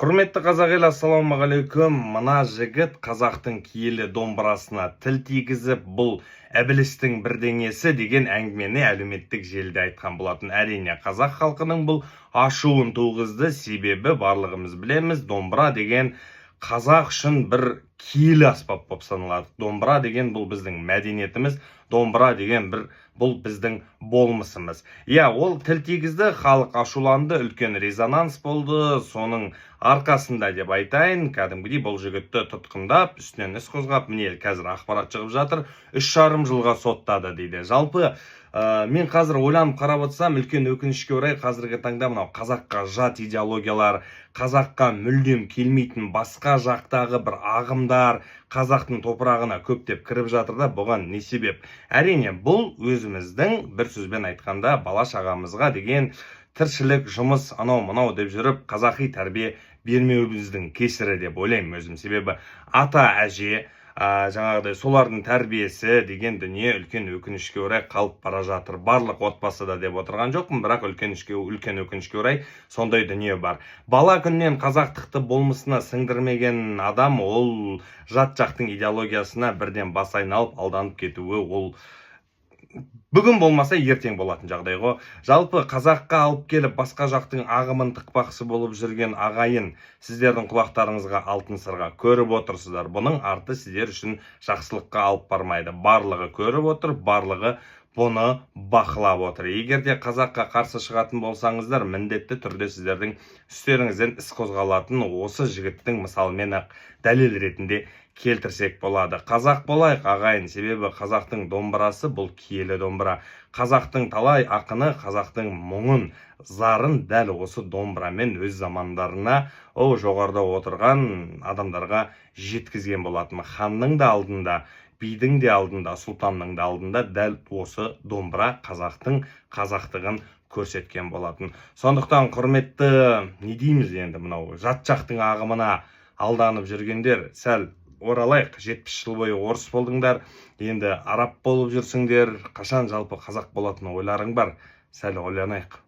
Құрметті қазақ елі, ассалаумағалейкүм! Мына жігіт қазақтың киелі домбырасына тіл тигізіп, бұл ібілістің бірдеңесі деген әңгімені әлеуметтік желіде айтқан болатын. Әрине, қазақ халқының бұл ашуын туғызды, себебі барлығымыз білеміз, домбыра деген қазақ үшін бір киелі аспап болып саналады. Домбыра деген бұл біздің мәдениетіміз, домбыра деген бір бұл біздің болмысымыз. Иә, ол тіл тигізді, халық ашуланды, үлкен резонанс болды. Соның арқасында деп айтайын, кәдімгідей бұл жігітті тұтқындап, үстінен іс қозғап, міне, қазір ақпарат шығып жатыр, 3,5 жылға соттады дейді. Жалпы, мен қазір ойланып қарап отырсам, үлкен өкінішке орай, қазіргі таңда мынау қазаққа жат идеологиялар, қазаққа мүлдем келмейтін басқа жақтағы бір ағымдар қазақтың топырағына көптеп кіріп жатыр да. Бұған не себеп? Әрине, бұл өзіміздің, бір сөзбен айтқанда, бала шағамызға деген тіршілік, жұмыс, анау мынау деп жүріп, қазақи тәрбие бермеуіміздің кесірі деп ойлаймын өзім. Себебі ата әже, жаңағыдай солардың тәрбиесі деген дүние үлкен өкінішке орай қалып бара жатыр. Барлық отбасыда деп отырған жоқпын, бірақ үлкен өкінішке орай сондай дүние бар. Бала күннен қазақтықты болмысына сіңдірмеген адам ол жат жақтың идеологиясына бірден бас айналып, алданып кетуі ол бүгін болмаса, ертең болатын жағдай ғой. Жалпы, қазаққа алып келіп, басқа жақтың ағымын тықпақшы болып жүрген ағайын, сіздердің құлақтарыңызға алтын сырға. Көріп отырсыздар, бұның арты сіздер үшін жақсылыққа алып бармайды. Барлығы көріп отыр, барлығы бұны бақылап отыр. Егер де қазаққа қарсы шығатын болсаңыздар, міндетті түрде сіздердің үстеріңізден іс қозғалатын осы жігіттің мысалымен ақ дәлел ретінде келтірсек болады. Қазақ болайық, ағайын, себебі қазақтың домбырасы бұл киелі домбыра. Қазақтың талай ақыны қазақтың мұңын, зарын дәл осы домбырамен өз замандарына, о жоғарыда отырған адамдарға жеткізген болатын. Ханның да алдында, бидің де алдында, сұлтанның да алдында дәл осы домбыра қазақтың қазақтығын көрсеткен болатын. Сондықтан, құрметті, не дейміз енді, мынау жат жақтың ағымына алданып жүргендер, сәл оралайық. 70 жыл бойы орыс болдыңдар, енді араб болып жүрсіңдер. Қашан жалпы қазақ болатын ойларың бар? Сәл ойланайық.